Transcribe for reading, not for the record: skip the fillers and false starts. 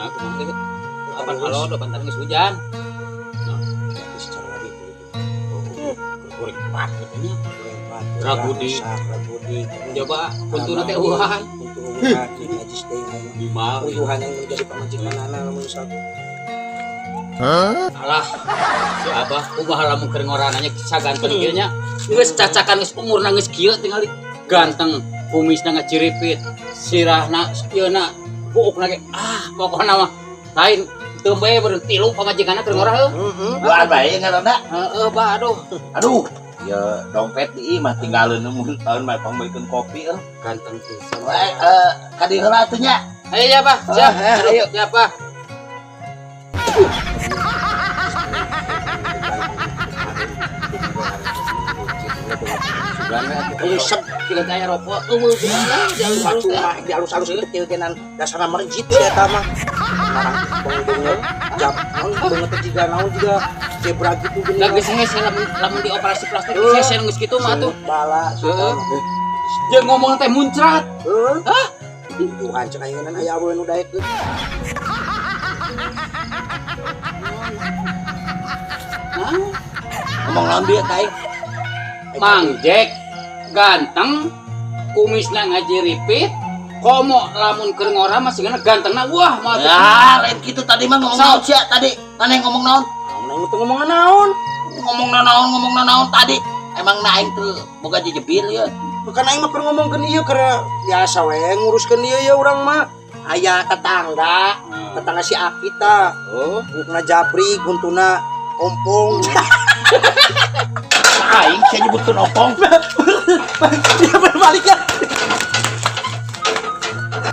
Nah, kumaha teh? Kapan halo, depan tadi geus hujan. Tapi secara lagi itu. Goreng pat katanya. Goreng pat. Ragudi. Ragudi. Coba kuntuna teh eueuhan. Kuntu eueuhan di najis deui aing. Di mal. Uyuhan yang menjadi pamajikan anak lamun misal. Alah, si Abah kumaha lamun keur ngorananya saganteng kieu nya. Geus cacakan, geus umurna geus kieu, tingali ganteng, kumisna ngaciripit, sirahna ieu na, buukna ge, ah, pokona mah lain teu bae beureun tilu pamajikanna keur ngora heuh. Heeh. Doan bae ngaranna. Heeh, bah, aduh. Aduh, ya dompet di imah tinggalin mun tahun mah pangbeulikeun kopi euy. Ganteng pisan. Wae eh ka dieu heula atuh nya. Ayo ya, Bah. Siap. Ah, Aduh, ayo. siap, Bah. Rusak. Tiga gaya rokok, eueuh lah, dialus-alus teh. Cuma dialus-alus kieu teh dasarna merjit si eta mah. Marang beungeut jam naon beungeut teh jiga naon, jiga zebra gitu geuning. Da geus hese lamun lamun dioperasi plastik hese geus kitu mah atuh. Bala si eta mah. Jeung ngomong teh muncrat. Heuh. Hah? Tuhan cek ayeuna aya awewe nu daekeun. Nah, Ngomong naon dia ka aing? Mang Jack ganteng, kumisna ngajiripit, komo lamun keur ngora mah sigana gantengna wah mah teu. Ya, lain kitu tadi mah ngomong naon sia tadi? Maneh ngomong naon? Naon aing teu ngomong naon? Ngomong naon, ngomong naon tadi? Emang na aing teu boga jejebir ya. Bukan, aing mah keur ngomongkeun ieu, keur biasa we nguruskeun ieu ya urang mah. Aya tetangga, tetangga si Aki tah. Oh, Buukna japri, guntuna ompong. Aing sia nyebutkeun opong. Dia berbalik ya.